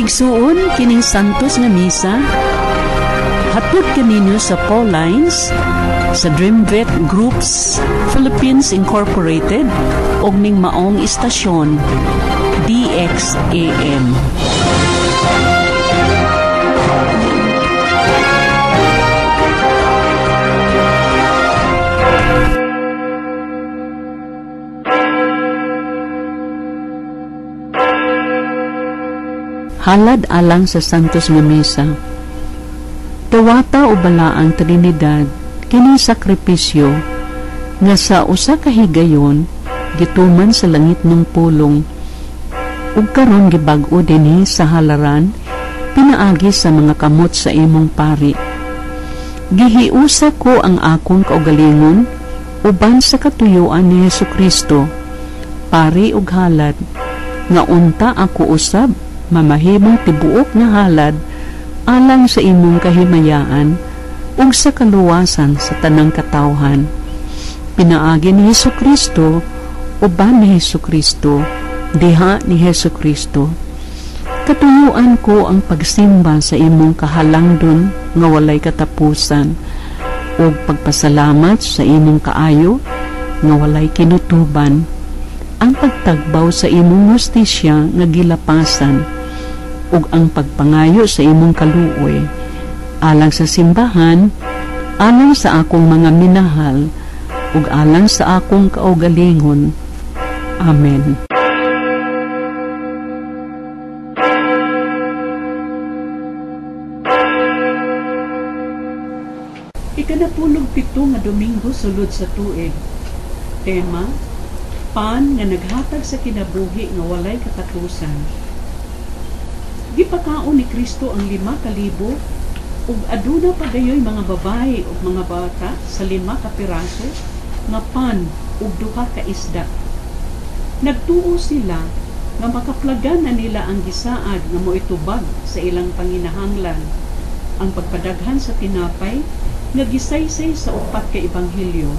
Mga igsuon, kining Santos nga Misa hatod kaninyo sa Paulines sa Dreamvet Groups Philippines Incorporated og ning maong istasyon DXAM. Halad alang sa Santos nga Misa. Dawata o balaang Trinidad kining sakripisyo nga sa usa ka higayon gituman sa langit ng pulong ug karon gibag-o dinhi sa halaran pinaagi sa mga kamot sa imong pari. Gihiusa ko ang akong kaugalingon uban sa katuyuan ni Hesukristo, pari ug halad, nga unta ako usab mamahimong tibuok nga halad alang sa imong kahimayaan ug sa kaluwasan sa tanang katawhan. Pinaagi ni Hesukristo, uban ni Hesukristo, diha ni Hesukristo. Katuyuan ko ang pagsimba sa imong kahalangdon nga walay katapusan ug pagpasalamat sa imong kaayo nga walay kinutuban, ang pagtagbaw sa imong hustisya nga gilapasan ug ang pagpangayo sa imong kaluoy alang sa simbahan, alang sa akong mga minahal ug alang sa akong kaugalingon. Amen. Ikanapulog pito nga Domingo sulod sa tuig. Tema: Pan nga naghatag sa kinabuhi nga walay katapusan. Gipakaon ni Kristo ang 5,000 ug aduna pa gayoy mga babae ug mga bata sa 5 ka piraso nga pan ug 2 ka isda. Nagtuo sila nga makaplagan na nila ang gisaad nga moitubag sa ilang panginahanglan, ang pagpadaghan sa tinapay nga gisaysay sa 4 ka ebanghelyo,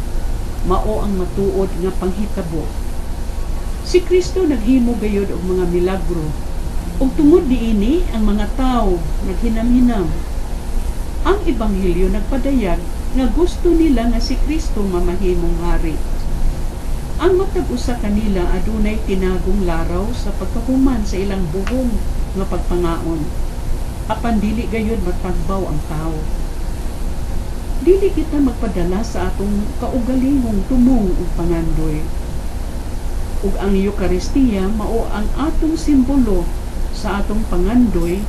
mao ang matuod nga panghitabo. Si Kristo naghimo gayod og mga milagro, ug tungod niini ang mga tawo naghinamhinam. Ang ebanghelyo nagpadayag nga gusto nila nga si Kristo mamahimong hari. Ang matag usa kanila adunay tinagong laraw sa pagkahuman sa ilang buhong nga pagpangaon. Apan dili gayud matagbaw ang tawo. Dili kita magpadala sa atong kaugalingong tumong ug pangandoy. Ug ang Eukaristiya mao ang atong simbolo sa atong pangandoy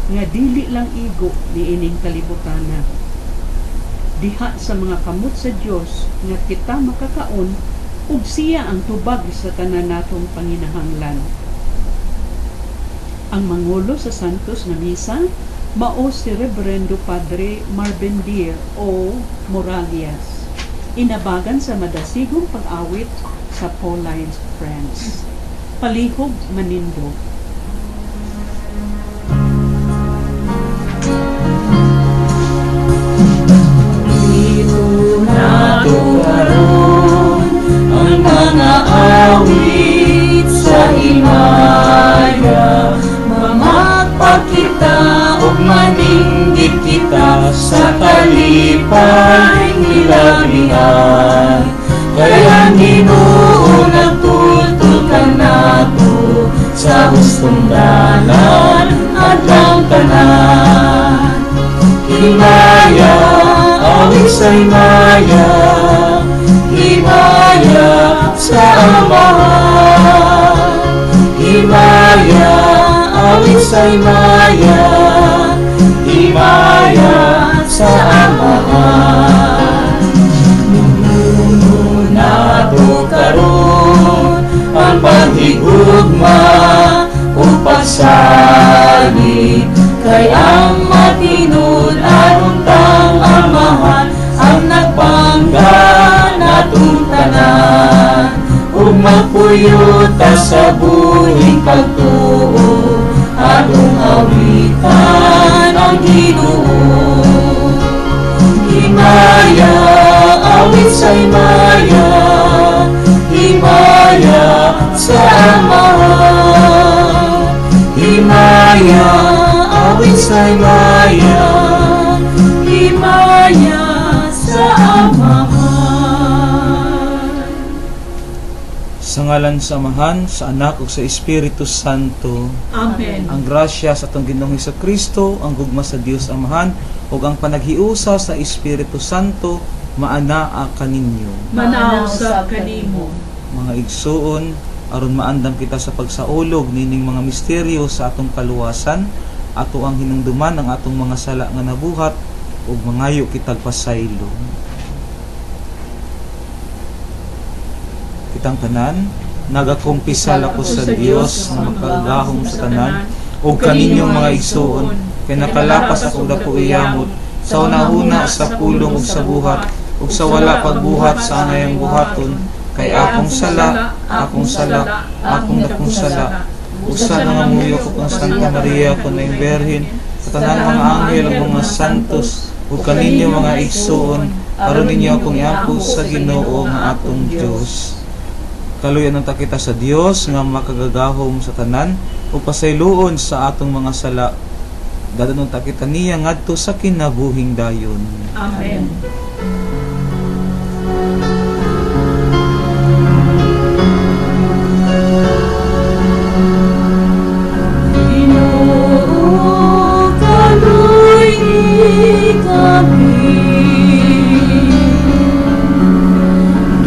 nga dili lang igo niining kalibutana. Diha sa mga kamot sa Dios nga kita makakaon ug siya ang tubag sa tanan natong panginahanglan. Ang mangulo sa Santos nga Misa mao si Reverendo Padre Marbendir o Moralias, inabagan sa madasigong pag-awit sa Paulines Friends. Palihog manindog. Ang mga awit sa himaya, mamagpakita ug maninggit kita sa kalipay nilabihan. Kay ang Ginoo nagtultol kanato sa hustong dalan adlaw tanan. Himaya, awit sa himaya, himaya sa Amahan. Himaya, awit sa himaya, himaya sa Amahan. Minuno nato karon ang paghigugma ug pagsalig, kay ang matinud aron tang Amahan ang nagpangga natong tanan. Ug magpuyo ta sa buhing pagtuo, atong awitan ang Ginoo. Himaya, awit sa himaya, himaya sa Amahan. Himaya, Himaya, awit sa himaya, himaya sa Amahan. Sa ngalan sa Amahan, sa Anak ug sa Espiritu Santo. Amen. Ang grasya sa atong Ginoong Kristo, ang gugma sa Dios Amahan ug ang panaghiusa sa Espiritu Santo maanaa kaninyo. Manaa usab kanimo. Mga igsuon, aron maandam kita sa pagsaulog nining mga misteryo sa atong kaluwasan, ato ang hinumduman ang atong mga sala nga nabuhat ug mangayo kitag pasaylo. Kitang tanan, nagakumpisal ako sa Dios nga makagagahom sa tanan ug kaninyong mga igsuon, kay nakalapas ako dako iyamot sa hunahuna, sa pulong ug sa buhat ug sa wala pagbuhat sa angayang buhaton, kay akong sala, akong sala, akong dakong sala. Usa nangamuyo ko kang Santa Maria kun naing Birhen, sa tanang mga anghel ug mga santos ug kaninyo mga igsuon, aron ninyo akong iampo sa Ginoo nga atong Dios. Kaluyan unta kita sa Dios nga makagagahom sa tanan ug pasayloon sa atong mga sala. Dadon unta kita niya ngadto sa kinabuhing dayon. Amen. Ginoo, kaluy-i kami.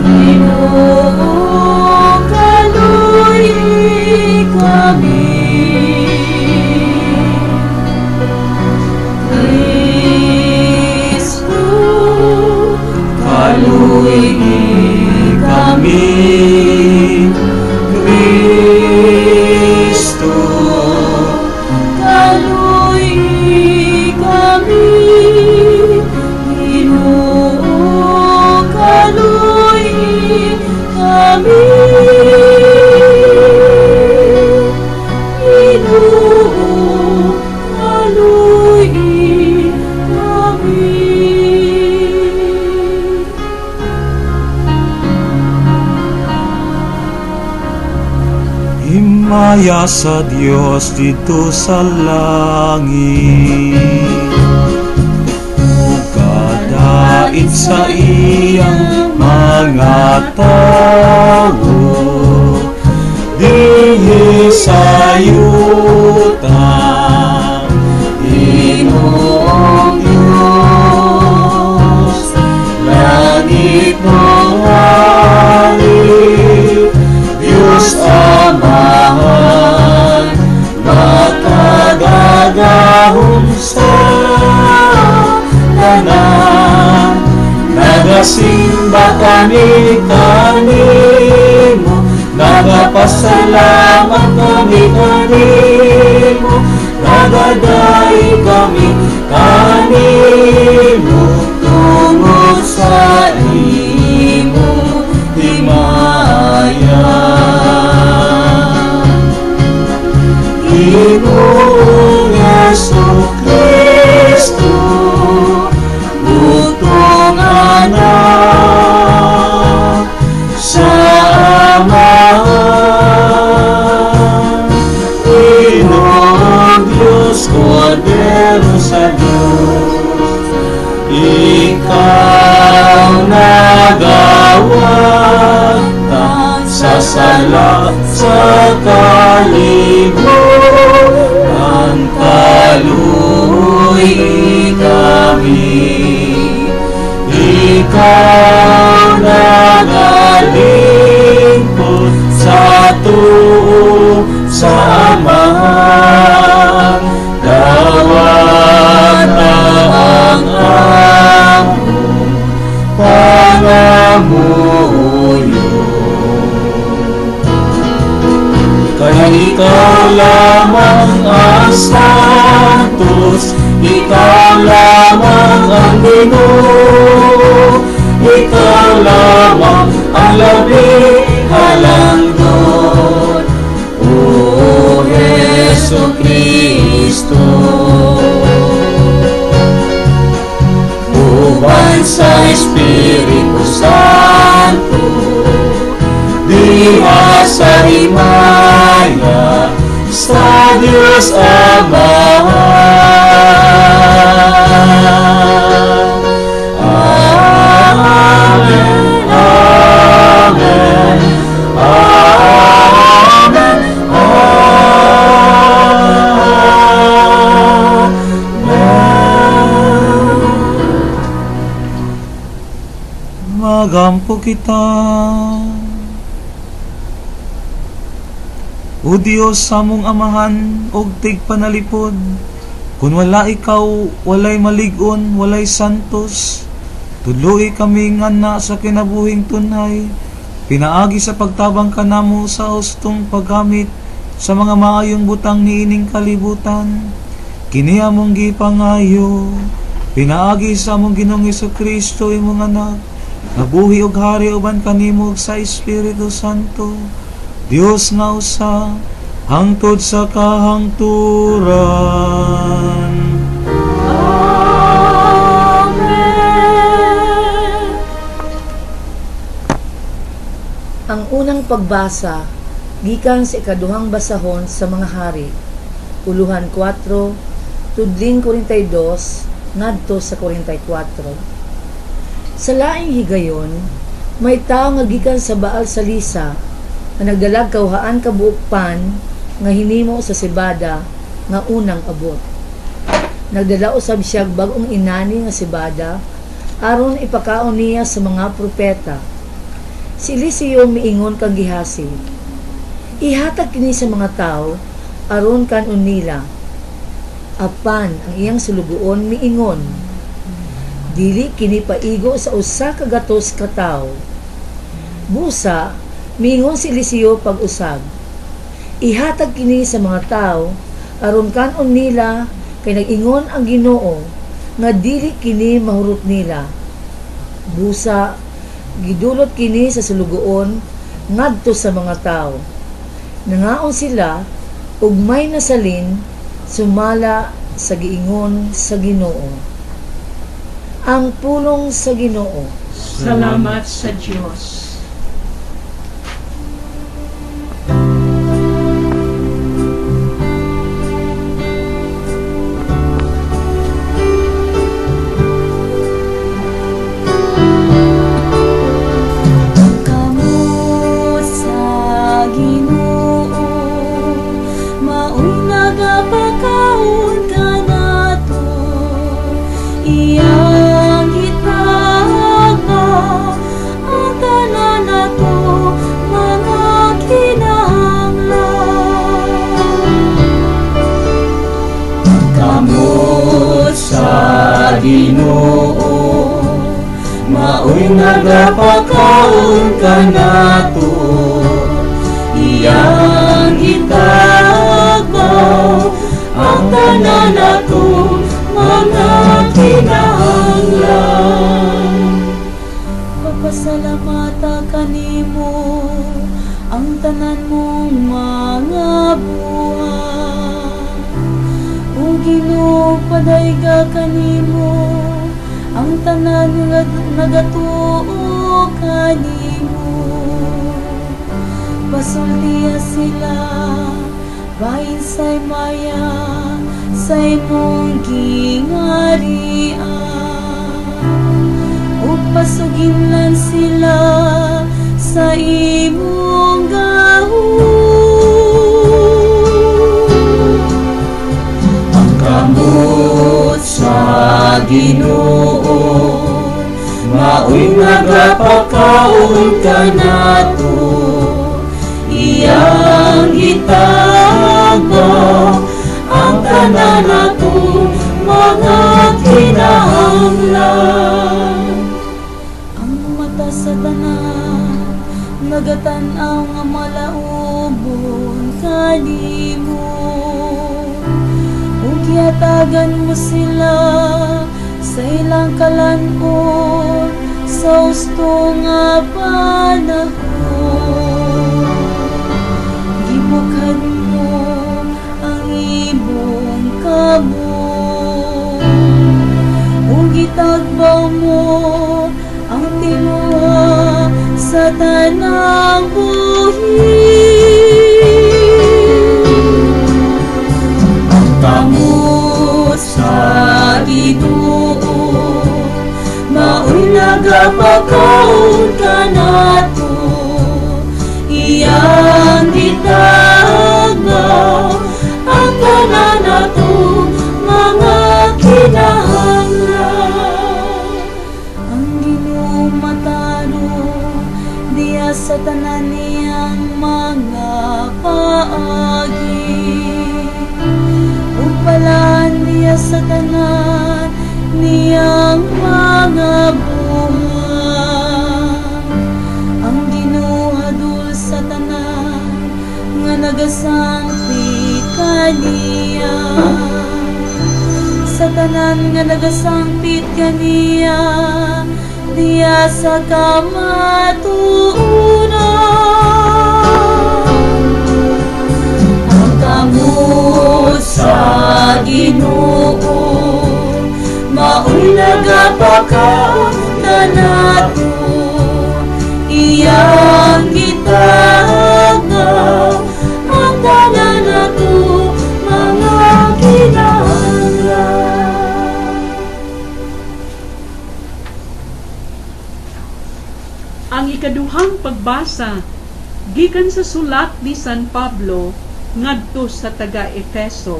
Ginoo, kaluy-i kami. Kristo, kaluy-i kami. Kristo, kaluy-i kami. Ginoo, kaluy-i kami. Ginoo, kaluy-i kami. Himaya sa Dios didto sa langit, ug kadait sa iyang mga tawo dinhi sa yuta. Ginoong Diyos, langit mo hari, Diyos Amahan, makagagahom sa tanan. Nagasimba kami kanimo, nagapasalamat kami kanimo, nagaday kami kanimo tungod sa imong himaya. Ginoong Jesu-Kristo, bugtong Anak sa Amahan, Ginoong Diyos, Kordero sa Diyos, ikaw nagawata sa sala sa kalibutan, kaluy kami. Ikaw nagalingkod sa tuo sa Amahan, dawata ang among pangamuyo. Kaya ikaw lamang ang santos, ikaw lamang ang Ginoo, ikaw lamang ang labing halangdon, O Jesu Kristo. Uban sa Espiritu Santo, diha sa himaya sa Dios Amahan. Amen, Amen, Amen, Amen. Magampo kita. O Dios, among Amahan og tigpanalipod, kun wala ikaw, walay malig-on, walay santos. Tudloi kami nga na sa kinabuhing tunay, pinaagi sa pagtabang kanamo sa hustong paggamit sa mga maayong butang niining kalibutan. Kini among gipangayo, pinaagi sa among Ginoong Hesukristo, imong anak, nabuhi og hari uban kanimo sa Espiritu Santo, Dios nga usa, hangtod sa kahangturan. Amen. Ang unang pagbasa gikan sa ikaduhang basahon sa mga hari, uluhan 4, tudling 42 ngadto sa 44. Sa laing higayon, may tawo nga gikan sa Baal Salisa nga nagdalag kawhaan ka buok pan nga hinimo sa sebada nga unang abot. Nagdala usab siya bag-ong inani nga sebada aron ipakaon niya sa mga propeta. Si Eliseo miingon kang Gehasi, ihatag kini sa mga tawo aron kan-on nila. Apan ang iyang sulugoon miingon, dili kini paigo sa usa ka gatos ka tawo. Busa miingon si Eliseo pag-usab, ihatag kini sa mga tawo aron kan-on nila, kay nag-ingon ang Ginoo nga dili kini mahurot nila. Busa gidulot kini sa sulugoon ngadto sa mga tawo. Nangaon sila ug may nasalin sumala sa giingon sa Ginoo. Ang pulong sa Ginoo. Salamat sa Dios. Kamot sa Ginoo, maoy nagapakaon kanato. Iyang gitagba ang tanan nato mga kinahanglan. Kamot sa Ginoo, maoy nagapakaon kanato. Iyang gitagba ang tanan nato mga kinahanglan. Papasalamata kanimo ang tanan mong mga buhat. O Ginoo, padayga kanimo ang tanan nga nagatuo kanimo. Pasultiya sila bahin sa maya sa imong gingarian, ug pasuginlan sila sa imong gahom. Ang kamot sa Ginoo, maoy nagapakaon kanato. Iyang gitagba ang tanan nato mga kinahanglan. Ang mata sa tanan nagatan-aw nga malaubon kanimo, ug gihatagan mo sila sa ilang kalan-on sa husto nga panahon. Gibukhad mo ang imong kamot ug gitagbaw mo ang tinguha sa tanang buhi. Ginoo, maoy nagapakaon kanato. Iyang gitagbaw ang tanan nato mga kinahanglan. Ang Ginoo matarong diya sa tanan niyang mga paagi, ug balaan niya sa tanan niyang mga buhat. Ang Ginoo hadol sa tanan nga nagasangpit kaniya, sa tanan nga nagasangpit kaniya diya sa kamatuoran. Ang kamot sa Ginoo maoy nagapakaon kanato. Iyang gitagbaw ang tanan nato mga kinahanglan. Ang ikaduhang pagbasa gikan sa sulat ni San Pablo ngadto sa taga-Efeso,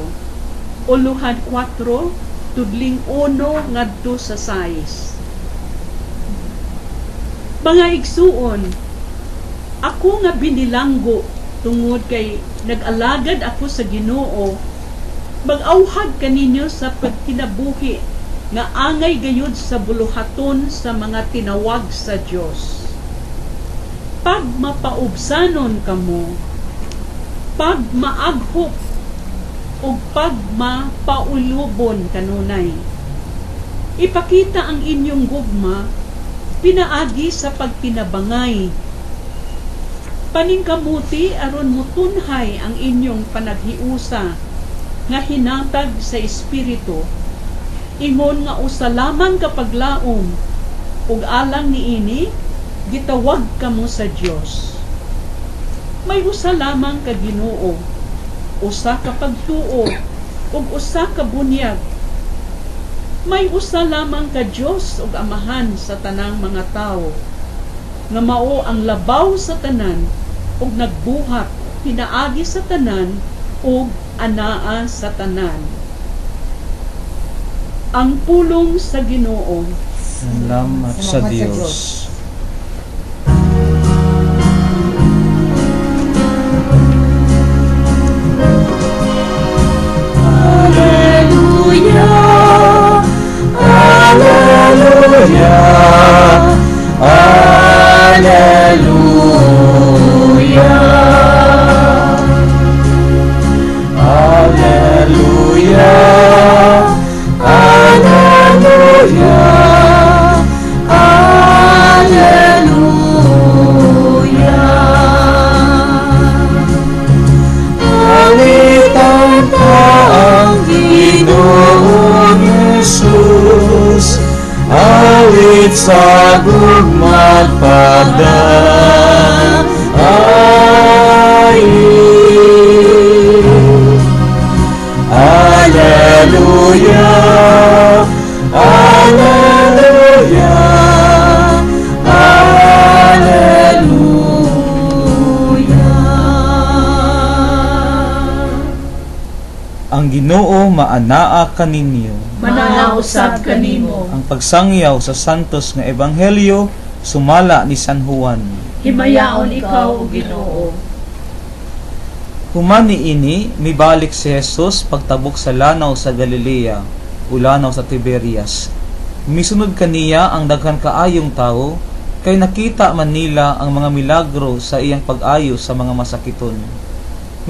uluhan 4, tudling 1 ngadto sa 6. Mga igsuon, ako nga binilanggo tungod kay nag-alagad ako sa Ginoo, mag-auhag kaninyo sa pagkinabuhi nga angay gayud sa buluhaton sa mga tinawag sa Dios. Pag mapaubsanon kamo, pag maaghop, ug pag mapaulubon kanunay, ipakita ang inyong gugma pinaagi sa pagtinabangay. Paningkamuti aron mutunhay ang inyong panaghiusa nga hinatag sa Espiritu, ingon nga usa lamang ka paglaom, ug alang niini gitawag kamo sa Dios. May usa lamang ka Ginoo, usa ka pagtuo, ug usa ka bunyag. May usa lamang ka Dios ug Amahan sa tanang mga tawo, nga mao ang labaw sa tanan ug nagbuhat pinaagi sa tanan ug anaa sa tanan. Ang pulong sa Ginoo. Salamat sa Dios. Alleluia, Alleluia, Alleluia. Alleluia, Alleluia, Alleluia. Alitan ta ang Ginoong Jesus, awit sa gugmag pagdaan. Alleluia, Alleluia, Alleluia. Ang Ginoo maanaa kaninyo. Manaa usab kanimo. Ang pagsangyaw sa Santos nga Ebanghelyo sumala ni San Juan. Himayaon ikaw, o Ginoo. Human niini, mibalik si Jesus pagtabok sa lanaw sa Galilea o lanaw sa Tiberias. Misunod kaniya ang daghan kaayong tawo, kay nakita man nila ang mga milagro sa iyang pag-ayo sa mga masakiton.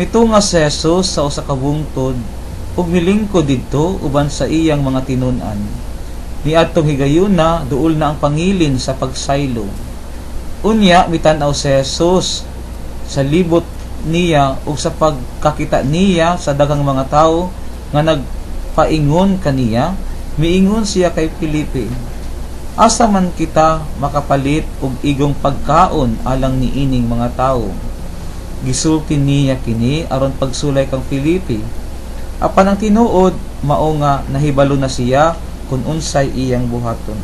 Mitunga si Jesus sa usa ka bungtod ug milingkod didto uban sa iyang mga tinun-an. Niadtong higayuna, duol na ang pangilin sa pagsaylo. Unya mitan-aw si Jesus sa libot niya ug sa pagkakita niya sa daghang mga tawo nga nagpaingon kaniya, miingon siya kay Felipe, "Asa man kita makapalit og igong pagkaon alang niining mga tawo?" Gisulti niya kini aron pagsulay kang Felipe. Apan ang tinuod mao nga nahibalo na siya Kung unsay iyang buhaton.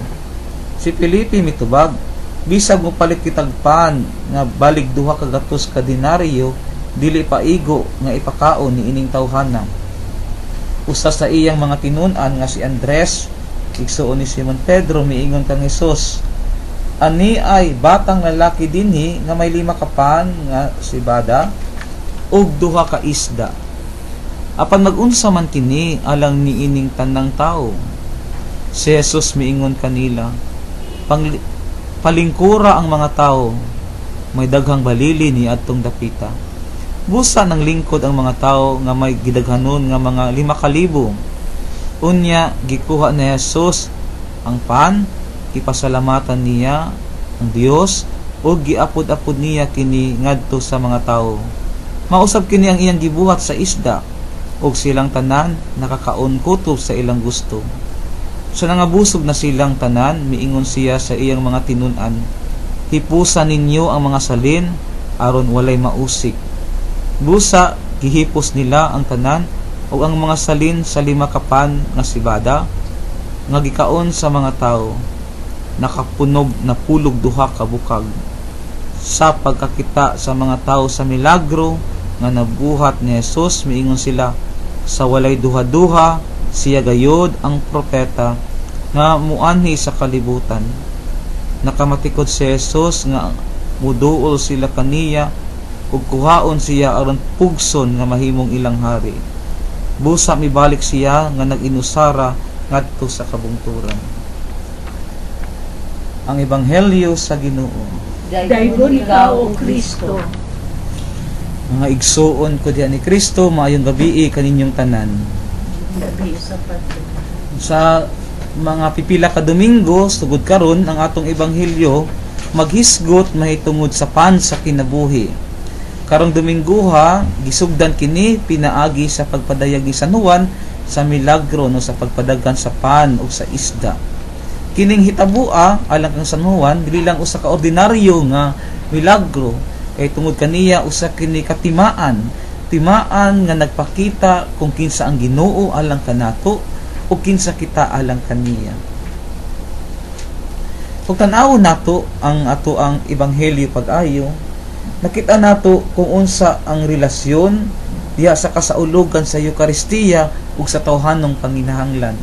Si Felipe mitubag, "Bisag mopalit kitag pan nga balig 200 ka denaryo, dili paigo nga ipakaon ni ining tawhana." Usa sa iyang mga tinun-an nga si Andres, igsuon ni Simon Pedro, miingon kang Hesus, "Ani ay batang lalaki dinhi nga may 5 ka pan nga sibada ug 2 ka isda. Apan mag-unsa man kini alang niining tanang tawo?" Si Jesus miingon kanila, "Palingkura ang mga tao." May daghang balili ni adtong dapita. Busa nang lingkod ang mga tao nga may gidaghanon nga mga 5,000. Unya gikuha ni Jesus ang pan, gipasalamatan niya ang Dios ug giapod-apod niya kini ngadto sa mga tawo. Mausab kini ang iyang gibuhat sa isda, ug silang tanan nakakaon kutob sa ilang gusto. Sa nangabusog na silang tanan, miingon siya sa iyang mga tinun-an, "Hipusa ninyo ang mga salin aron walay mausik." Busa gihipos nila ang tanan ug ang mga salin sa 5 ka pan nga sibada nga gikaon sa mga tawo nakapunog na pulog 2 ka bukag. Sa pagkakita sa mga tawo sa milagro nga nabuhat ni Jesus, miingon sila, "Sa walay duha-duha, siya gayod ang propeta nga muanhi sa kalibutan." Nakamatikod si Jesus nga muduol sila kaniya ug kuhaon siya aron pugson nga mahimong ilang hari. Busa mibalik siya nga nag-inusara ngadto sa kabungturan. Ang Ebanghelyo sa Ginoo. Daygon ikaw, O Kristo. Mga igsuon ko diha ni Kristo, maayong gabii kaninyong tanan. Gabi sa Padre. Sa mga pipila ka Domingo sugod karon, ang atong ebanghelyo maghisgot mahitungod sa pan sa kinabuhi. Karong Dominggoha, gisugdan kini pinaagi sa pagpadayag ni San Juan sa milagro, no, sa pagpadaghan sa pan ug sa isda. Kining hitabua alang kang San Juan dili lang usa ka ordinaryo nga milagro, kay tungod kaniya usa kini katimaan, timaan nga nagpakita kung kinsa ang Ginoo alang kanato o kinsa kita alang kaniya. Kung tan-awon nato ang ato ang ebanghelyo pag-ayo, nakita nato kung unsa ang relasyon diha sa kasaulugan sa Eukaristiya ug sa tawhanong panginahanglan.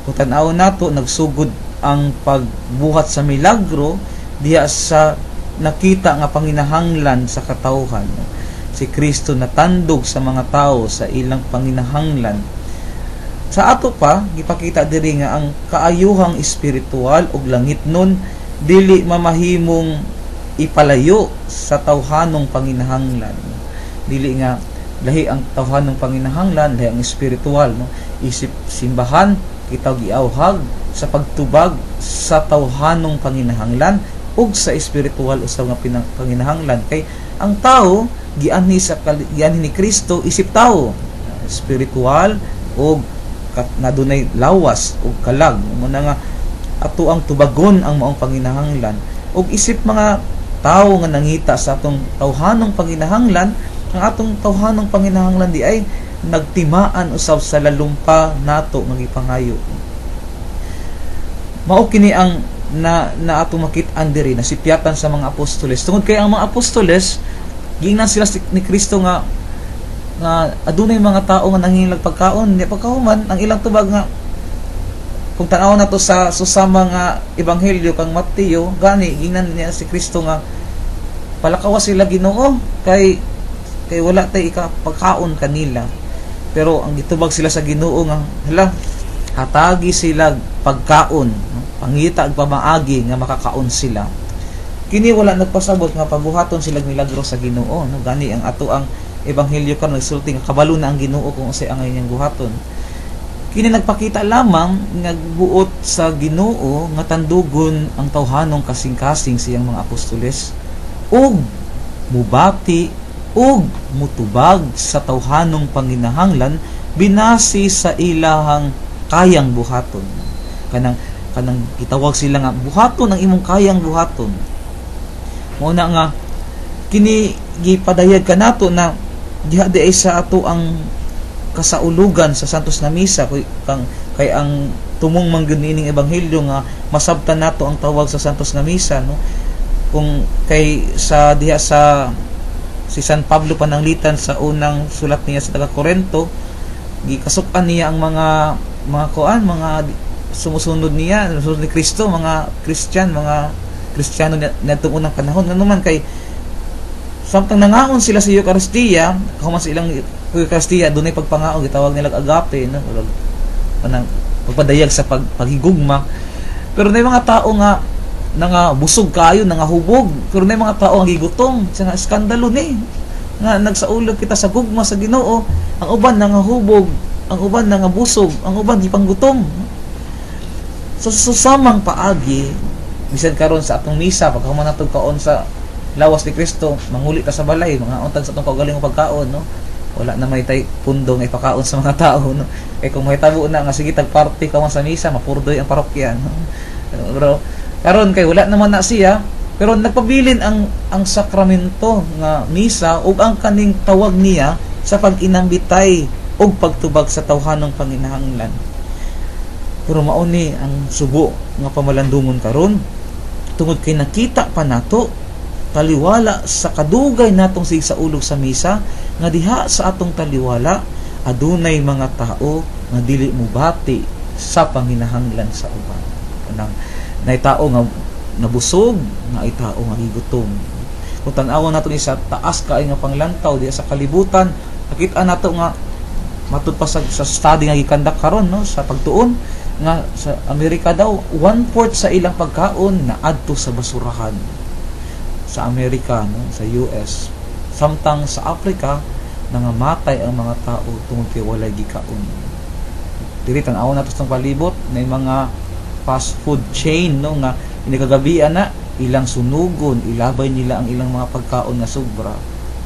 Kung tan-awon nato, nagsugod ang pagbuhat sa milagro diha sa nakita nga panginahanglan sa katawhan. Si Kristo natandog sa mga tao sa ilang panginahanglan. Sa ato pa, gipakita diri nga ang kaayuhang espiritual ug langitnon dili mamahimong ipalayo sa tawhanong panginahanglan. Dili nga lahi ang tawhanong panginahanglan, lahi ang espiritual, no? Isip simbahan kita giawhag sa pagtubag sa tawhanong panginahanglan ug sa espiritual usab nga panginahanglan, kay ang tao gianhi ni Kristo isip tao, espiritual ug nadunay lawas ug kalag. Muna nga ato ang tubagon ang maong panginahanglan ug isip mga tao nga nangita sa atong tawhanong panginahanglan, ang atong tawhanong panginahanglan di ay nagtimaan usab sa lalumpa nato nga gipangayo. Mao kini ang na atong makit-an diri na sipyatan sa mga apostoles. Tungod kay ang mga apostoles giingnan sila ni Kristo nga adunay mga tao nga nanghingilag pagkaon, di pagkahuman ang ilang tubag nga kung tan-awon nato sa susama nga ebanghelyo kang Mateo, gani giingnan niya si Kristo nga palakawa sila Ginoo kay wala tay pagkaon kanila. Pero ang gitubag sila sa Ginoo nga hala, hatagi sila pagkaon, pangita ag pamaagi nga makakaon sila. Kini wala nagpasabot nga pabuhaton sila milagro sa Ginoo, no? Gani ang ato ang ebanghelyo karon nagsulti nga kabalo na ang Ginoo kung unsay angay niyang buhaton. Kini nagpakita lamang nga buot sa Ginoo nga tandugon ang tawhanong kasing-kasing siyang mga apostoles ug mubati ug mutubag sa tawhanong panginahanglan binasi sa ilahang kayang buhaton. Kanang gitawag sila nga buhaton ang imong kayang buhaton. Mao na nga kini gipadayag kanato na diha di ay sa ato ang kasaulugan sa Santos nga Misa kay ang tumong man gyud niining ebanghelyo nga masabtan nato ang tawag sa Santos nga Misa, no? Kung kay sa diha sa si San Pablo Pananglitan sa unang sulat niya sa taga Korento, gikasuk-an niya ang mga mga kuan, mga sumusunod niya, sumusunod ni Kristo, mga Christian, mga Kristiyano niadtong unang panahon. Ngano man kay samtang nangaon sila sa Eucharistia, human sa ilang Eucharistia dunay pagpangaon, gitawag nila agape, no, kanang pagpadayag sa paghigugma. Pero nay mga tao nga nangabusog kaayo, nangahubog, pero nay mga tao ang gigutom. Sa nga iskandalo ni nga nagsaulog kita sa gugma sa Ginoo, ang uban nangahubog, ang uban nangabusog, ang uban gipanggutom. So samang paagi bisan karon sa atong misa, pagkahuman natong kaon sa lawas ni Kristo, manguli ta sa balay, mga untag sa atong kaugalingong pagkaon, no? Wala na may tay pundo nga ipakaon sa mga tao, no? Kay kung mahitabo na nga sige tag party ka man sa misa, mapurdoy ang parokya, no? Pero karon kay wala naman na siya, pero nagpabilin ang sakramento nga misa ug ang kaning tawag niya sa pag-inambitay ug pagtubag sa tawhanong panginahanglan. Pero mao ni ang subo nga pamalandungon karon, tungod kay nakita pa nato taliwala sa kadugay natong sigsaulog sa misa, nga diha sa atong taliwala adunay mga tao nga dili mobati sa panginahanglan sa uban. Kanang nay tao nga nabusog, naay tao nga gigutom. Kung tan-awon nato ni sa taas kaayo nga panglantaw diha sa kalibutan, nakita nato nga matud pa sa study nga gikandak karon, no, sa pagtuon nga sa Amerika daw 1/4 sa ilang pagkaon na adto sa basurahan sa Amerika, no, sa US. Samtang sa Africa nangamatay ang mga tao tungod kay walay gikaon. Diri tan-awon nato sa palibot na mga fast food chain, no, nga inikagabian na ilang sunugon, ilabay nila ang ilang mga pagkaon nga sobra,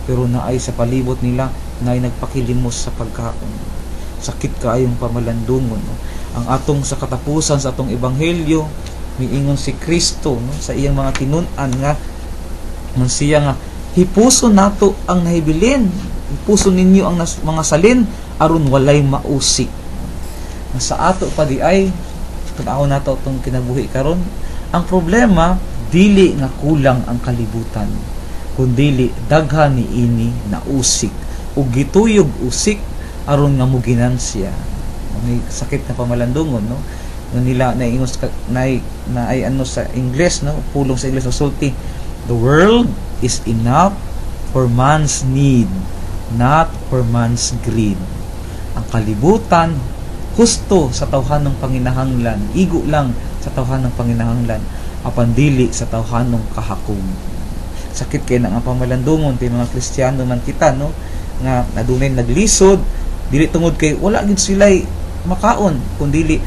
pero naay sa palibot nila naay nagpakilimos sa pagkaon. Sakit kaayong pamalandungon, no? Ang atong sa katapusan sa atong ebanghelyo, miingon si Kristo, no, sa iyang mga tinun-an nga man siya nga hipuso nato ang nahibilin, hipuso ninyo ang mga salin aron walay mausik. Nga sa ato pa di ay tan-awon nato atong kinabuhi karon, ang problema dili nga kulang ang kalibutan, kundili daghan niini nausik ug gituyog usik aron nga moginansya. May sakit na pamalandungon, no, nga nila naingon na ay ano sa Ingles, no, pulong sa Ingles sulti, the world is enough for man's need, not for man's greed. Ang kalibutan husto sa tawhanong panginahanglan, igo lang sa tawhanong panginahanglan, apan dili sa tawhanong kahakog. Sakit kay na ang pamalandungon kay mga Kristiyano man kita, no, nga adunay naglisod dili tungod kay wala gid sila'y makaon, kundili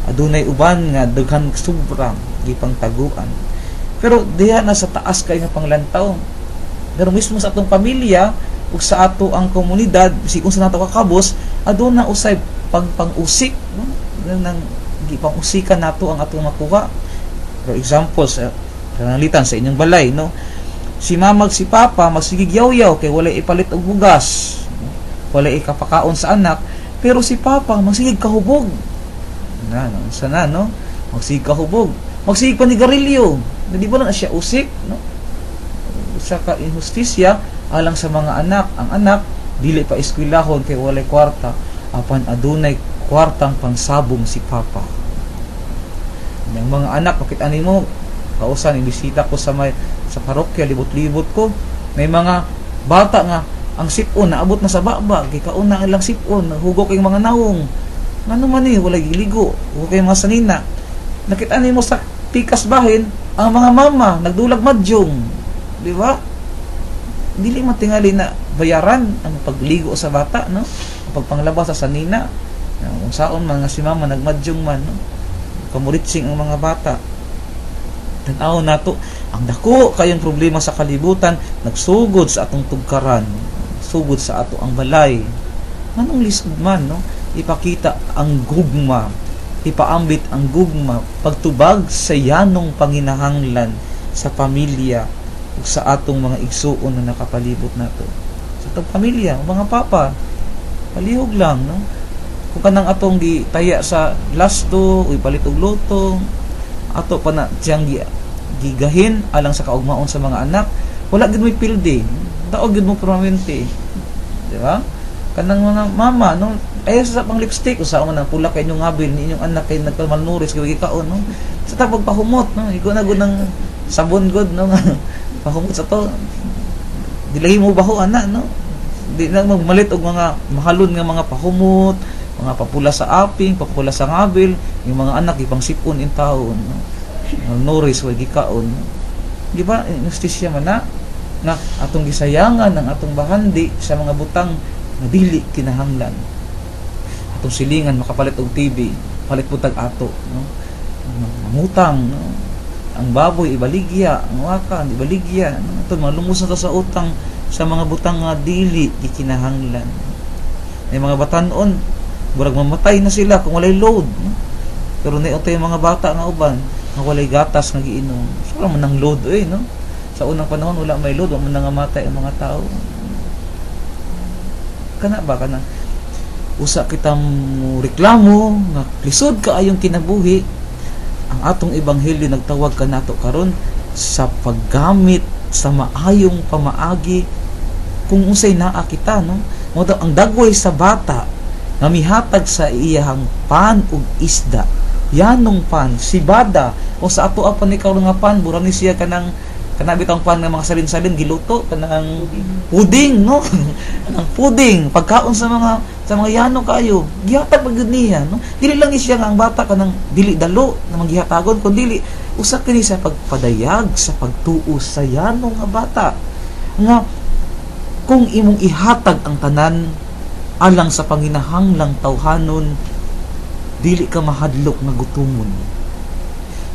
adunay uban nga daghan sobra gipangtaguan. Pero diha na sa taas kay nga panglantaw. Pero mismo sa atong pamilya ug sa ato ang komunidad, bisag unsa nato kakabos, aduna usay pagpang-usik, no? Nang gipang-usikan nato ang atong makuha. For example, sa pananglitan sa inyong balay, no, si mama si papa magsigig yaw-yaw kay walay ipalit og bugas, walay ikapakaon sa anak, pero si papa magsigig kahubog. Na, no, unsa na, no? Magsigig kahubog, magsigig panigarilyo. Di ba na siya usik, no? Usa ka inhustisya alang sa mga anak. Ang anak dili pa eskwelahon kay walay kwarta, apan adunay kwartang pangsabong si papa. Ang mga anak makita nimo kausan ibisita ko sa may sa parokya, libot-libot ko, may mga bata nga ang sipon naabot na sa baba, gikaon na ilang sipon, hugok kay mga nawong. Ngano man ni walay giligo, hugok kay mga sanina. Nakita nimo sa pikas bahin ang mga mama nagdulag madyong, di ba? Dili man tingali na bayaran ang pagligo sa bata, no? Ang pagpanglaba sa sanina. Unsaon man nga si mama nagmadyong man, no? Kamuritsing ang mga bata. Tan-aw nato ang dako kayong problema sa kalibutan nagsugod sa atong tugkaran, sugod sa ato ang balay. Manong lisod man, no? Ipakita ang gugma, ipaambit ang gugma, pagtubag sa yanong panginahanglan sa pamilya ug sa atong mga igsuon na nakapalibot nato. Sa atong pamilya, mga papa, Palihog lang, no? Kung kanang atong gitaya sa lasto, uy palit og luto, ato pa na siyang gigahin alang sa kaugmaon sa mga anak, wala gid mo'y pildi. Daog gid mo permanente. Di ba? Kanang mga mama, no? Ayaw sa pang lipstick, usa man ang pula kay inyong ngabil, ni inyong anak kay nagka-malnourished kay gikaon, no? Sa tapog pahumot, no? Igo na gud ng sabon gud, no? Pahumot sa to. Dilagi mo baho ana, no? Di na magmalit og mga mahalon nga mga pahumot, mga papula sa aping, papula sa ngabil, yung mga anak ipang sipon in taon, no? Malnourished way gikaon, no? Di ba? Injustisya man na nga atong gisayangan ang atong bahandi sa mga butang nga dili kinahanglan. Atong silingan makapalit og TV, palit pud tag ato, no? Mangutang, no? Ang baboy ibaligya, ang waka ibaligya, no? Ato malumos na ta sa utang sa mga butang nga dili gikinahanglan. May mga batan-on murag mamatay na sila kung walay load, no? Pero naay mga bata nga uban nga walay gatas nga giinom. So wala man ang load oy, no? Sa unang panahon wala may load, wala man nangamatay ang mga tao. Kana ba kana usa kita mo reklamo nga lisod kaayong kinabuhi, ang atong ebanghelyo nagtawag kanato karon sa paggamit sa maayong pamaagi kung unsay naa kita, no? Mao daw ang dagway sa bata nga mihatag sa iyahang pan ug isda, yanong pan, sibada. O sa ato pa ni karon nga pan, burang ni siya kanang kana bitang pan nga mga salin-salin giluto kanang puding, no? Kanang puding pagkaon sa mga yano kayo, gihatag pa gyud niya, no? Dili lang ni siya nga ang bata kanang dili dalo na manggihatagon, kun dili usa kini sa pagpadayag sa pagtuo sa yano nga bata nga kung imong ihatag ang tanan alang sa panginahanglang tawhanon, dili ka mahadlok nga gutomon,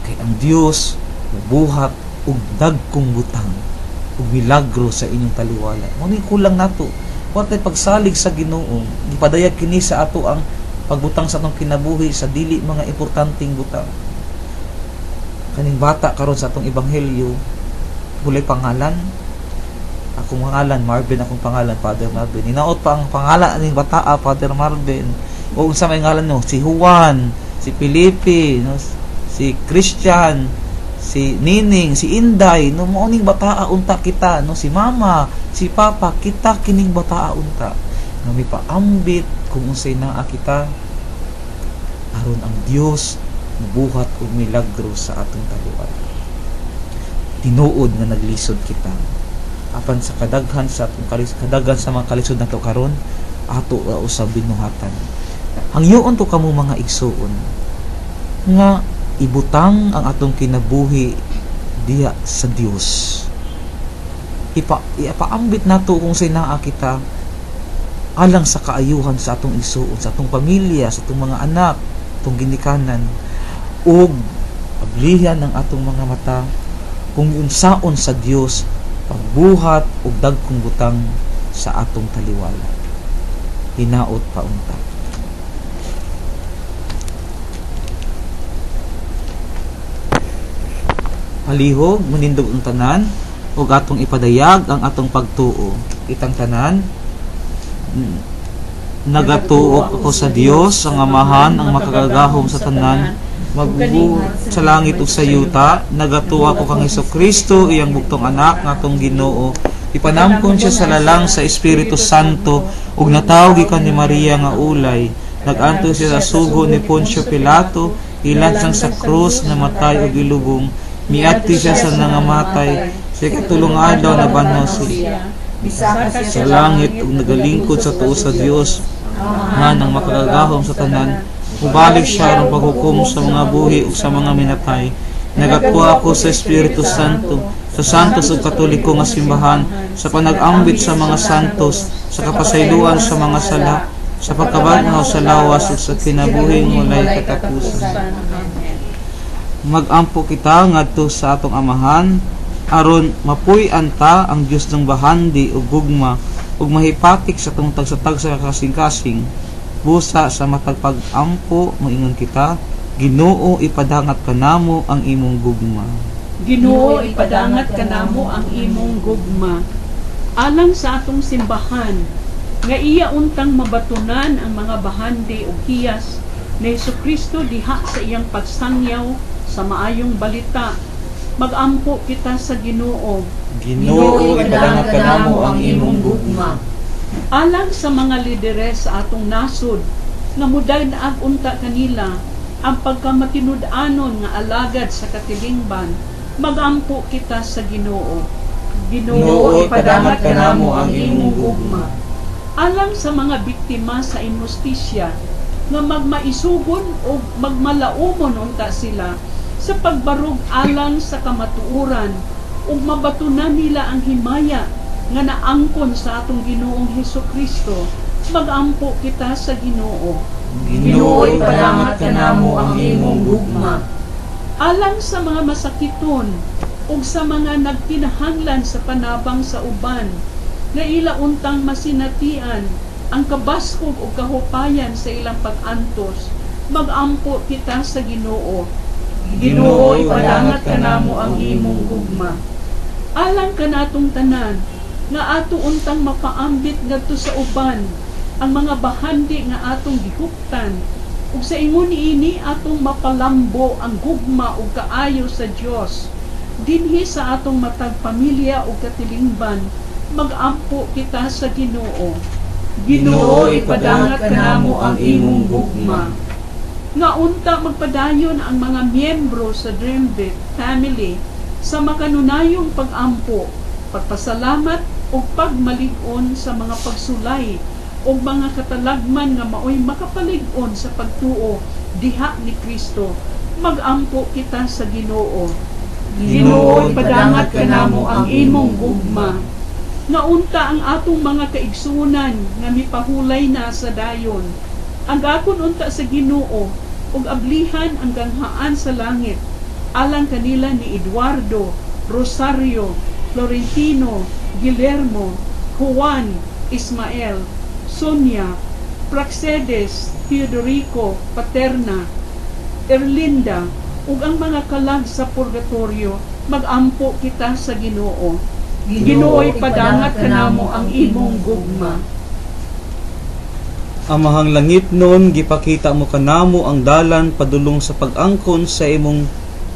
kay ang Dios mubuhat og dagkong butang ug milagro sa inyong taliwala. Mao ni kulang nato. Wa tay pagsalig sa Ginoo, gipadayag kini sa ato ang pagbutang sa atong kinabuhi sa dili mga importanteng butang. Kaning bata karon sa atong ebanghelyo, walay pangalan. Akong pangalan Marvin, akong pangalan Father Marvin. Hinaot pa ang pangalan aning bataa, Father Marvin. O unsa may ngalan no? Si Juan, si Felipe, no? Si Christian, si Nining, si Inday, no? Mao ning bataa unta kita, no? Si mama, si papa, kita kining bataa unta. Nga mipaambit kung unsay naa kita aron ang Dios mubuhat og milagro sa atong taliwala. Tinuod nga naglisod kita. Apan sa kadaghan sa atong kadaghan sa mga kalisod nato karon, ato ra usab binuhatan. Hangyoon to kamo mga igsuon nga ibutang ang atong kinabuhi diha sa Dios. Ipaambit nato kung say naa kita alang sa kaayuhan sa atong igsuon, sa atong pamilya, sa atong mga anak, atong ginikanan, ug ablihan ang atong mga mata kung unsaon sa Dios pagbuhat og dagkong butang sa atong taliwala. Hinaot pa unta. Palihog, manindog ang tanan ug atong ipadayag ang atong pagtuo. Itang tanan, nagatuo ako sa Dios ang Amahan, ang makagagahom sa tanan, magbubuhat sa langit ug sa yuta. Nagatuo ako kang Hesukristo, iyang bugtong anak nga atong Ginoo. Ipanamkon siya sa lalang sa Espiritu Santo ug natawo gikan ni Maria nga ulay. Nag-antos siya sa sugo ni Poncio Pilato, ilansang sa krus, namatay ug ilubong. Miadto siya sa nangamatay, sa ikatulong adlaw nabanhaw siya sa langit ug nagalingkod sa tuo sa Dios nga nang makagagahom sa tanan. Mubalik siya aron paghukom sa mga buhi ug sa mga minatay. Nagatuo ako sa Espiritu Santo, sa santos ug katoliko nga simbahan, sa panag-ambit sa mga santos, sa kapasayloan sa mga sala, sa pagkabanhaw sa lawas ug sa kinabuhing walay katapusan. Magampo kita ngadto sa atong Amahan aron mapuy-an ta ang Dios ng bahandi ug gugma ug mahipatik sa atong tagsa-tagsa ka kasing-kasing. Busa sa matag pag-ampo moingon kita, Ginoo, ipadangat kanamo ang imong gugma. Ginoo, ipadangat kanamo ang imong gugma. Alang sa atong simbahan, Nga iya untang mabatunan ang mga bahandi ug hiyas ni Hesukristo diha sa iyang pagsangyaw sa maayong balita, magampo kita sa Ginoo. Ginoo, ipadangat kanamo ang imong gugma. Alang sa mga lideres sa atong nasod nga mudag-ag unta kanila ang pagkamatinud-anon nga alagad sa katilingban, magampo kita sa Ginoo. Ginoo, ipadangat kanamo ang imong gugma. Alang sa mga biktima sa inhustisya nga magmaisugon o magmalaumon unta sila sa pagbarog alang sa kamatuoran ug mabatunan nila ang himaya nga naangkon sa atong Ginoong Hesukristo, magampo kita sa Ginoo. Ginoo, ipadangat kanamo ang imong gugma. Alang sa mga masakiton ug sa mga nagkinahanglan sa panabang sa uban, nga ila untang masinatian ang kabaskog ug kahupayan sa ilang pag-antos, magampo kita sa Ginoo. Ginoo, ipadangat kanamo ang imong gugma. Alang kanatong tanan nga ato untang mapaambit ngadto sa uban ang mga bahandi nga atong gihuptan, ug sa ingon niini atong mapalambo ang gugma ug kaayo sa Dios dinhi sa atong matag pamilya ug katilingban, magampo kita sa Ginoo. Ginoo, ipadangat kanamo ang imong gugma. Nga unta magpadayon ang mga miyembro sa Dreamvit family sa makanunayong pag-ampo, pagpasalamat ug pagmalig-on sa mga pagsulay ug mga katalagman nga maoy makapalig-on sa pagtuo diha ni Kristo, magampo kita sa Ginoo. Ginoo, ipadangat kanamo ang imong gugma. Nga unta ang atong mga kaigsunan nga mipahulay na sa dayon, ang akon unta sa Ginoo ug ablihan ang ganghaan sa langit alang kanila ni Eduardo, Rosario, Florentino, Guillermo, Juan, Ismael, Sonia, Praxedes, Teodorico, Paterna, Erlinda, ug ang mga kalag sa purgatorio, magampo kita sa Ginoo. Ginoo, ipadangat kanamo ang imong gugma. Amahang langit nun, gipakita mo kanamo ang dalan padulong sa pag-angkon sa imong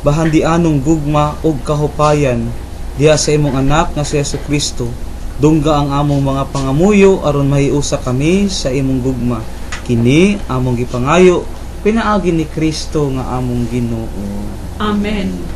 bahandianong gugma ug kahupayan diha sa imong anak nga si Hesukristo. Dungga ang among mga pangamuyo aron mahiusa kami sa imong gugma. Kini among gipangayo pinaagi ni Kristo nga among Ginoo. Amen.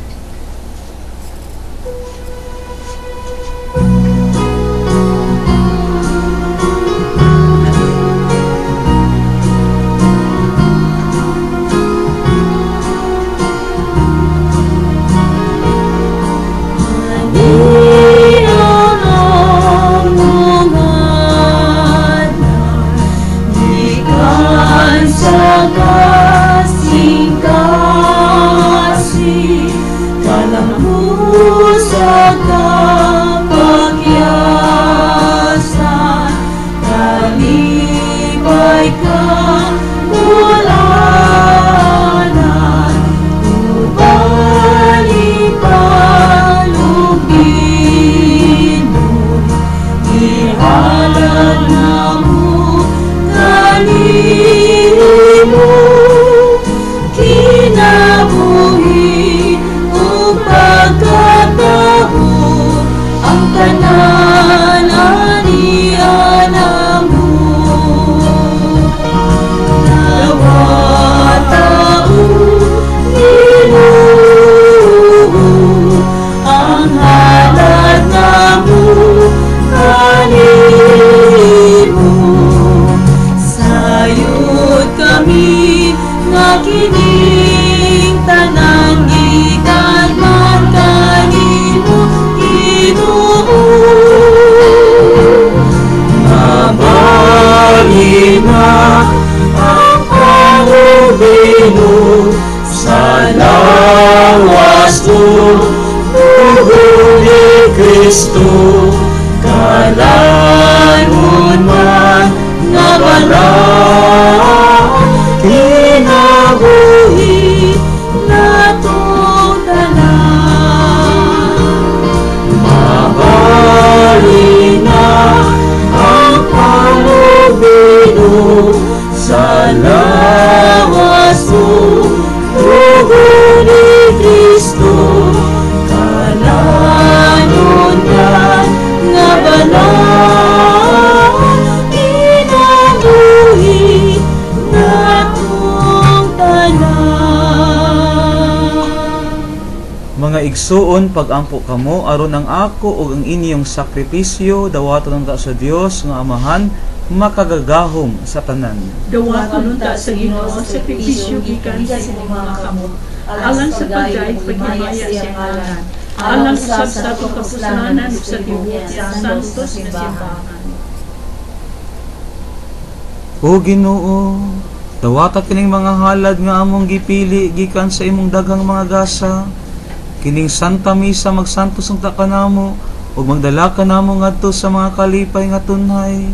Mga igsuon, pagampo kamo aron ang ako ug ang inyong sakripisyo dawaton unta sa Dios nga Amahan makagagahom sa tanan. Dawaton unta sa Ginoo ang sakripisyo gikan sa imong mga kamot, alang sa pagdayeg paghimaya sa iyang ngalan, alang usab sa atong kapuslanan ug sa tibuok sa santos nga simbahan. O Ginoo, dawata kining mga halad nga among gipili gikan sa imong daghang mga gasa. Kining Santa Misa magsantos unta kanamo ug magdala kanamo ngadto sa mga kalipay nga tunhay.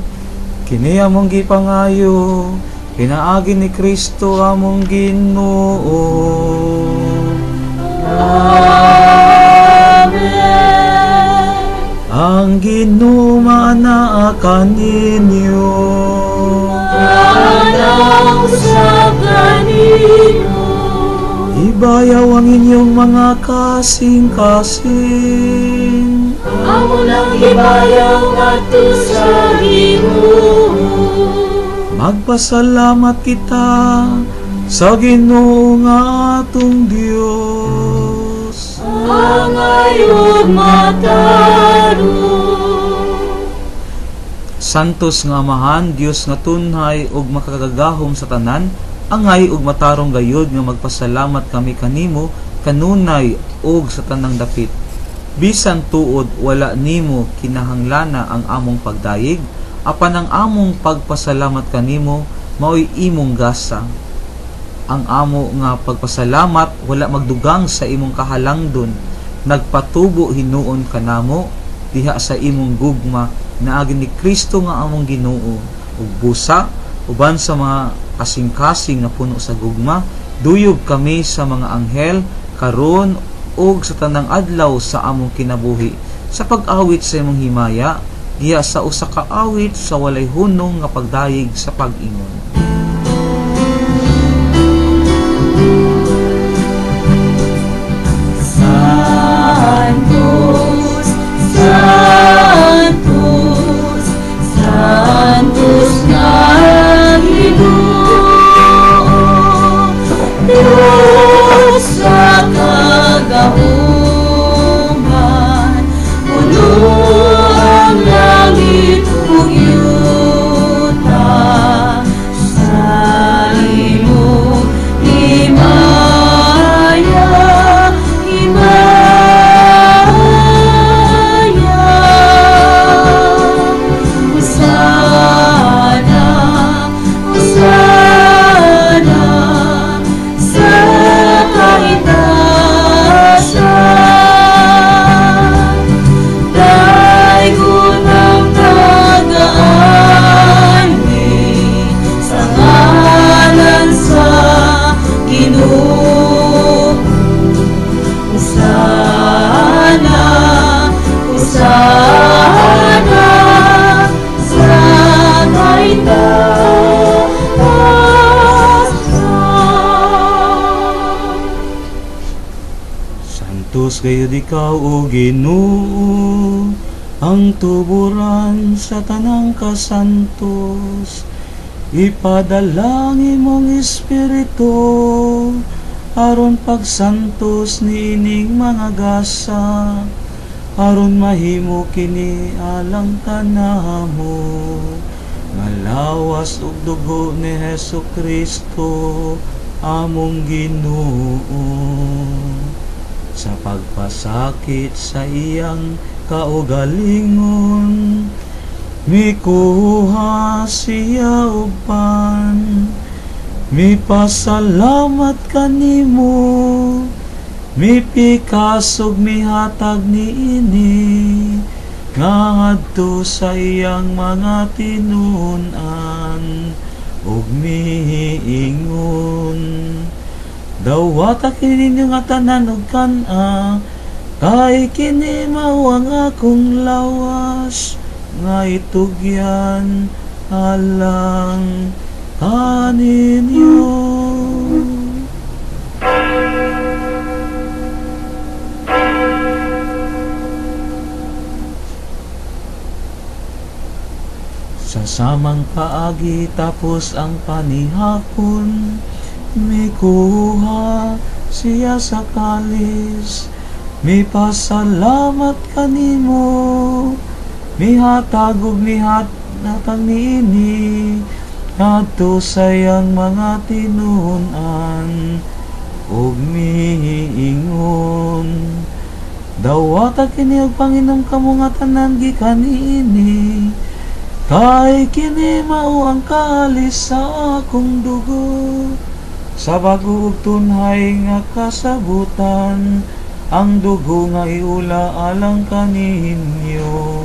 Kini among gipangayo pinaagi ni Kristo among Ginoo. Amen. Ang Ginoo maanaa kaninyo. Maanaa usab kaninyo. Ibayaw ang inyong mga kasing-kasing. Amo nang ibayaw ngadto sa Ginoo. Magpasalamat kita sa Ginoo nga atong Dios. Angay ug matarong. Santos nga Amahan, Dios nga tunhay ug makagagahom sa tanan, angay ug matarong gayod nga magpasalamat kami kanimo kanunay ug sa tanang dapit. Bisan tuod wala nimo kinahanglana ang among pagdayeg, apan ang among pagpasalamat kanimo maoy imong gasa. Ang amo nga pagpasalamat wala magdugang sa imong kahalangdon, nagpatubo hinuon kanamo diha sa imong gugma naagi ni Kristo nga among Ginoo. Ug busa uban sa mga kasing-kasing nga puno sa gugma, duyog kami sa mga anghel karon ug sa tanang adlaw sa among kinabuhi sa pag-awit sa imong himaya, diha sa usa ka awit sa walay hunong nga pagdayeg sa pag-ingon. Santos, Santos, Santos nga Ginoo, Dios sa kagahuman, puno ang langit ug yuta sa imong himaya, himaya. Hosana, Hosana sa kaitaasan. Daygon ang nagaanhi sa ngalan sa Ginoo. Hosana, Hosana sa kaitaasan. Santos gayud ikaw, o Ginoo, ang tuburan sa tanang kasantos. Ipadala ang imong espiritu aron pagsantos niining mga gasa, aron mahimo kini alang kanamo nga lawas ug dugo ni Hesus Kristo among Ginoo. Sa pagpasakit sa iyang kaugalingon, mikuha siya og pan, mipasalamat kanimo, mipikas ug mihatag niini ngadto sa iyang mga tinun-an ug miingon, dawata kini ninyo nga tanan og kan-a, kay kini mao ang akong lawas nga itugyan alang kaninyo. Sa samang paagi tapos ang panihapon, mikuha siya sa kalis, Mipasalamat kanimo, mihatag ug mihatag niini ngadto sa iyang mga tinun-an ug miingon: Dawata kini ug panginom kamo nga tanan gikan niini, kay kini mao ang kalis sa akong dugo sa bago ug tunhay nga kasabutan, ang dugo nga iula alang kaninyo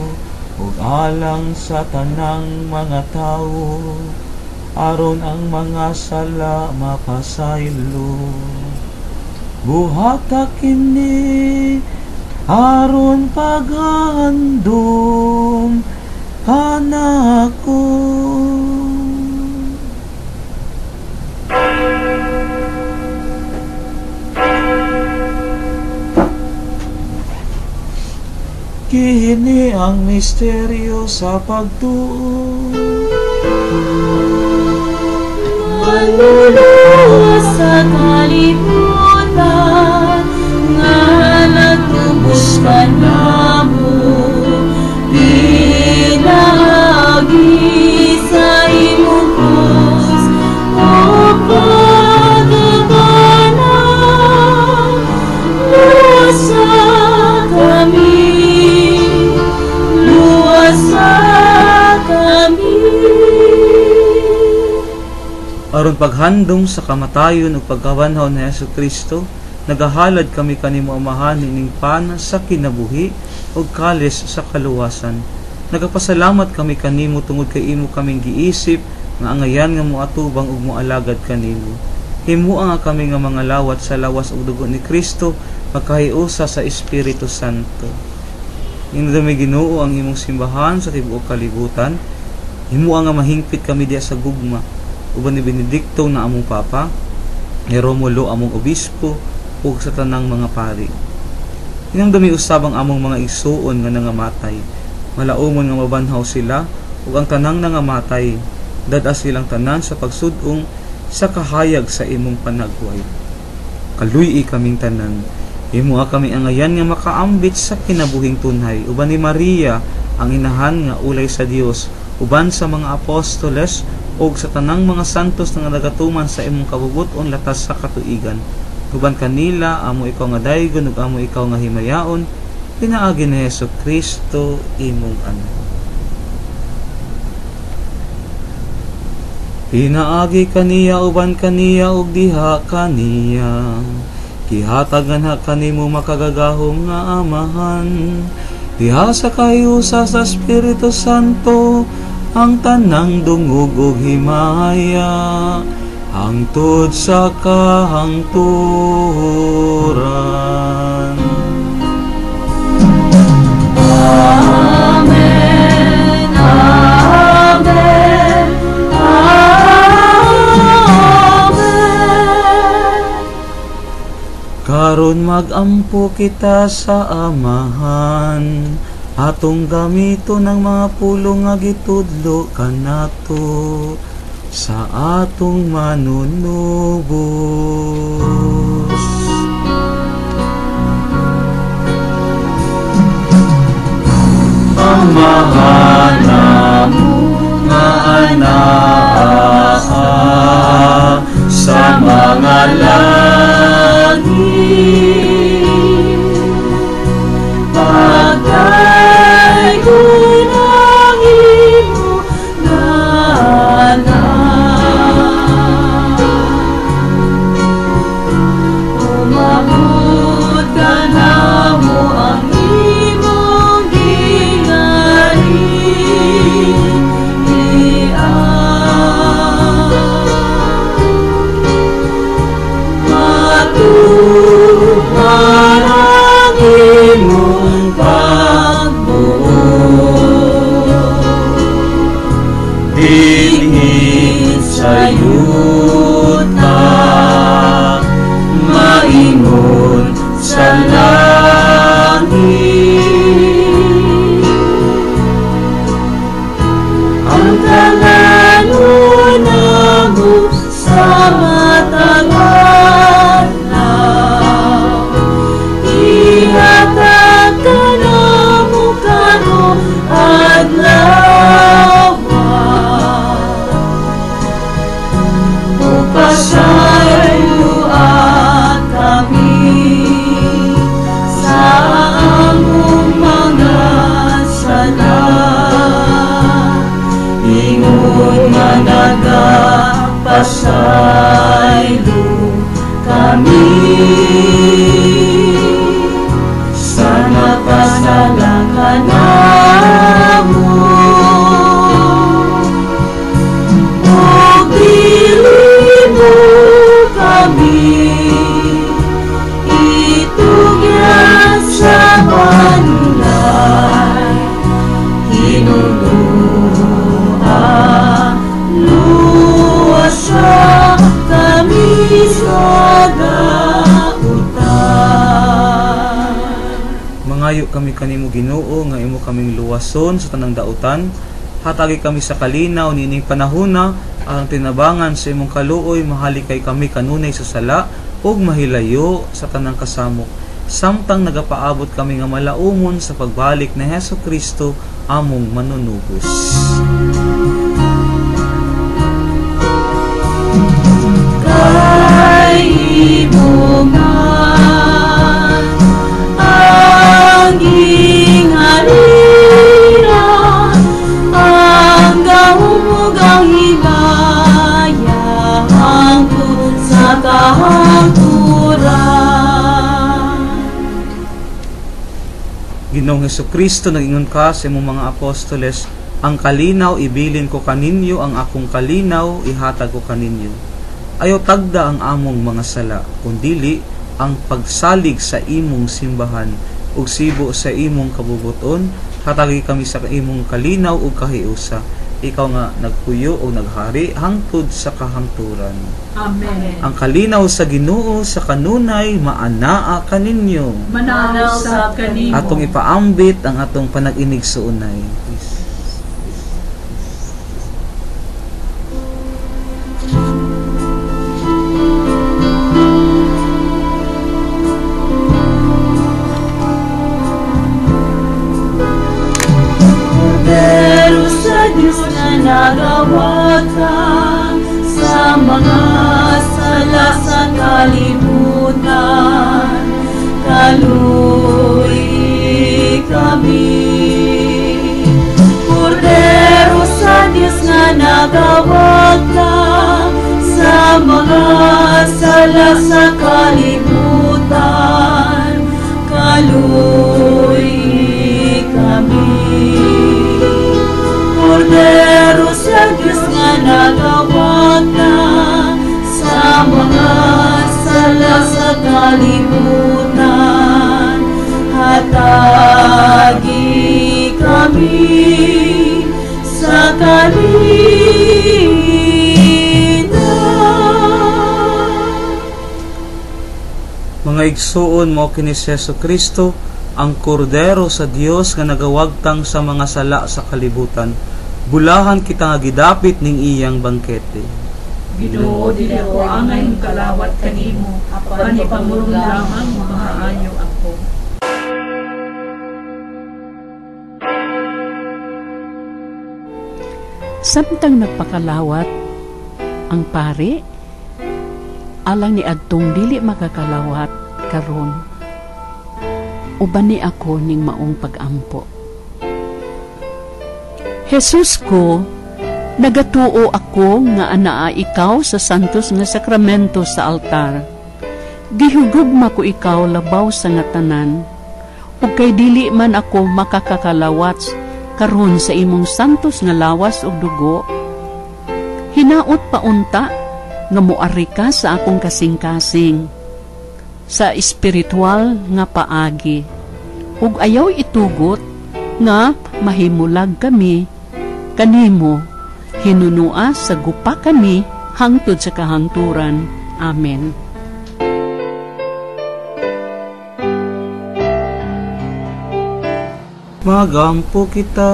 ug alang sa tanang mga tawo, aron ang mga sala mapasaylo. Buhata kini aron paghandom kanako. Kini ang misteryo sa pagtuo. Manluluwas sa kalibutan, nga nagtubos kanamo, pinaagi sa imong krus ug pagkabana, luwasa kami, luwasa kami. Aron paghandom sa kamatayon ug pagkabanhaw ni Hesukristo, nagahalad kami kanimo Amahan niining pan sa kinabuhi ug kalis sa kaluwasan. Nagapasalamat kami kanimo tungod kay imo kaming giisip nga angayan nga moatubang ug moalagad kanimo. Himua nga kami nga mga lawat sa lawas ug dugo ni Kristo, makahiusa sa Espiritu Santo. Hinumdumi Ginoo ang imong simbahan sa tibuok kalibutan. Himua nga mahingpit kami diha sa gugma uban ni Benedicto na among Papa, ni Romulo among Obispo, ug sa tanang mga pari. Hinumdumi usab ang among mga igsuon nga nangamatay, malaumon nga mabanhaw sila, ug ang tanang nangamatay, dad-a silang tanan sa pagsud-ong sa kahayag sa imong panagway. Kaluy-i kaming tanan, himua kami angayan nga makaambit sa kinabuhing tunhay, uban ni Maria ang inahan nga ulay sa Dios, uban sa mga apostoles ug sa tanang mga santos nga nagatuman sa imong kabubut-on latas sa katuigan. Uban kanila amo ikaw nga daygon ug amo ikaw nga himayaon, pinaagi ni Hesukristo imong anak. Pinaagi kaniya uban kaniya ug diha kaniya, gihatagan ha kanimo makagagahom nga Amahan, diha sa kahiusa sa Espiritu Santo ang tanang dungog ug himaya hangtod sa kahangturan. Amen. Amen. Amen. Karon magampo kita sa Amahan, atong gamito ng mga pulong nga gitudlo kanato sa atong manunubos. Amahan namo nga anaa sa mga langit, pagdaygon ang imong ngalan, Ipasaylo kami sa nakasala kanamo, ug dili mo kami itugyan sa panulay. Hinunua, luwasa kami sa dautan. Mangayo kami kanimo Ginoo nga imo kaming luwason sa tanang dautan. Hatagi kami sa kalinaw niining panahona aron tinabangan sa imong kaluoy mahalikay kami kanunay sa sala ug mahilayo sa tanang kasamok, samtang nagapaabot kami nga malaumon sa pagbalik ni Hesus Kristo among manunubos. Kay imo man ang gingharian, ang gahom ug ang himaya hangtod sa kahangturan. Ginoong Hesukristo, nag-ingon ka sa imong mga apostoles, ang kalinaw ibilin ko kaninyo, ang akong kalinaw ihatag ko kaninyo. Ayaw tagda ang among mga sala, kundili ang pagsalig sa imong simbahan ug sibo sa imong kabubuton. Hatagi kami sa imong kalinaw ug kahiusa. Ikaw nga nagpuyo o naghari hangtod sa kahangturan. Amen. Ang kalinaw sa Ginoo sa kanunay maanaa kaninyo. Manaw sa kanimo. Atong ipaambit ang atong panag-inig suunay. Peace. Pero sa Diyos na nagawatan sa mga sala sa kalibutan, kaluoy kami. Kordero sa Diyos na nagawatan sa mga sala sa kalibutan, kaluoy kami. Kordero sa Diyos nga nagawatan sa mga sala sa kalibutan, hatagi kami sa kalinaw. Mga igsuon, mao kini si Hesukristo, ang kordero sa Dios nga nagawagtang sa mga sala sa kalibutan. Bulahan kita nga gidapit ning iyang bangkete. Ginoo, dili ako angay kalawat kanimo, apan ipamulong lamang maayo ako. Samtang nagpakalawat ang pare, alang ni adtong dili makakalawat karon, uban ni ako ning maong pagampo. Jesus ko, nagatuo ako nga anaa ikaw sa santos nga sakramento sa altar. Gihugugma ko ikaw labaw sa nga tanan, ug kay dili man ako makakakalawat karon sa imong santos nga lawas ug dugo. Hinaot paunta nga moari ka sa akong kasing-kasing sa espiritual nga paagi, ug ayaw itugot nga mahimulag kami kanimo, hinunua sa gupa kami hangtod sa kahangturan. Amen. Magampo kita.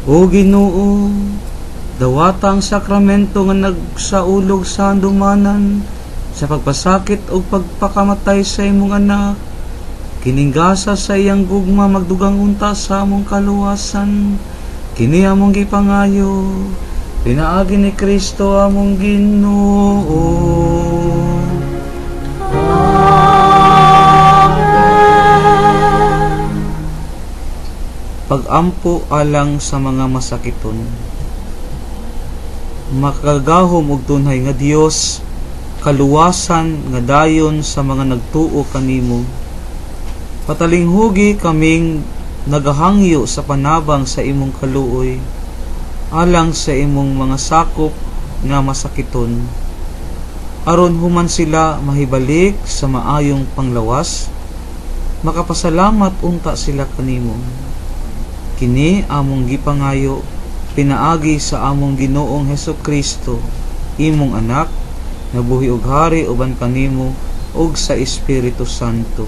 O Ginoo, dawata ang sakramento nga nagsaulog sa handumanan sa pagpasakit o pagpakamatay sa imong anak. Kininggasa sa iyang gugma magdugang unta sa among kaluwasan. Kini among gipangayo pinaagi ni Kristo among Ginoo. Amen. Pagampo alang sa mga masakiton. Makagagahom ug tunhay nga Dios, kaluwasan nga dayon sa mga nagtuo kanimo, patalinghugi kaming nagahangyo sa panabang sa imong kaluoy, alang sa imong mga sakop nga masakiton, aron human sila mahibalik sa maayong panglawas, makapasalamat unta sila kanimo. Kini among gipangayo pinaagi sa among Ginoong Hesukristo, imong anak, nabuhi og hari uban kanimo ug sa Espiritu Santo,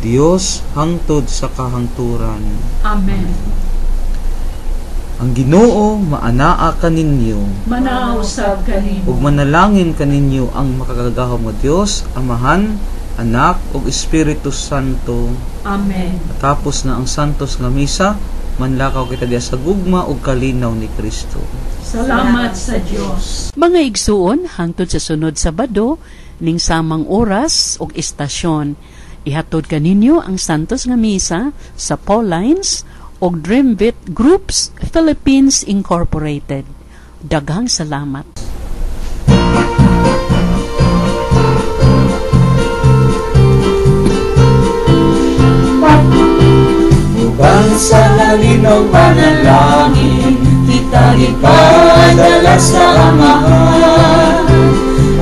Dios hangtod sa kahangturan. Amen. Ang Ginoo maanaa kaninyo, Manaa usab kanimo. ug manalangin kaninyo ang makagagahom nga Dios, Amahan, Anak ug Espiritu Santo. Amen. Tapos na ang Santos nga Misa, manlakaw kita diya sa gugma ug kalinaw ni Kristo. Salamat sa Dios. Mga igsuon, hangtod sa sunod Sabado ning samang oras ug istasyon. Ihatod kaninyo ang Santos nga Misa sa Paulines ug Dreambit Groups Philippines Incorporated. Daghang salamat. Ubang sa lalim ng panalangin, kita gipadala sa Amahan,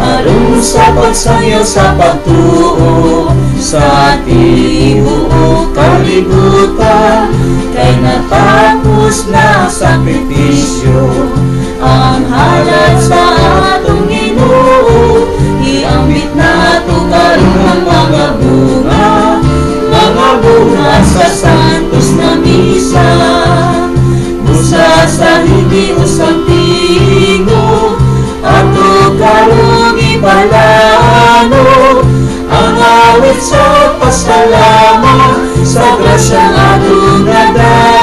aron sa pagsangyo sa pagtuo sa tibuok kalibutan, kay natapos na sakripisyo ang halad sa atong Ginoo. Iambit nato karon ang mga bunga sa Santos na Misa. Busa sa hindi usang tingo, ato karon ipalano ang awit sa pasalamat sa grasya atong nadama.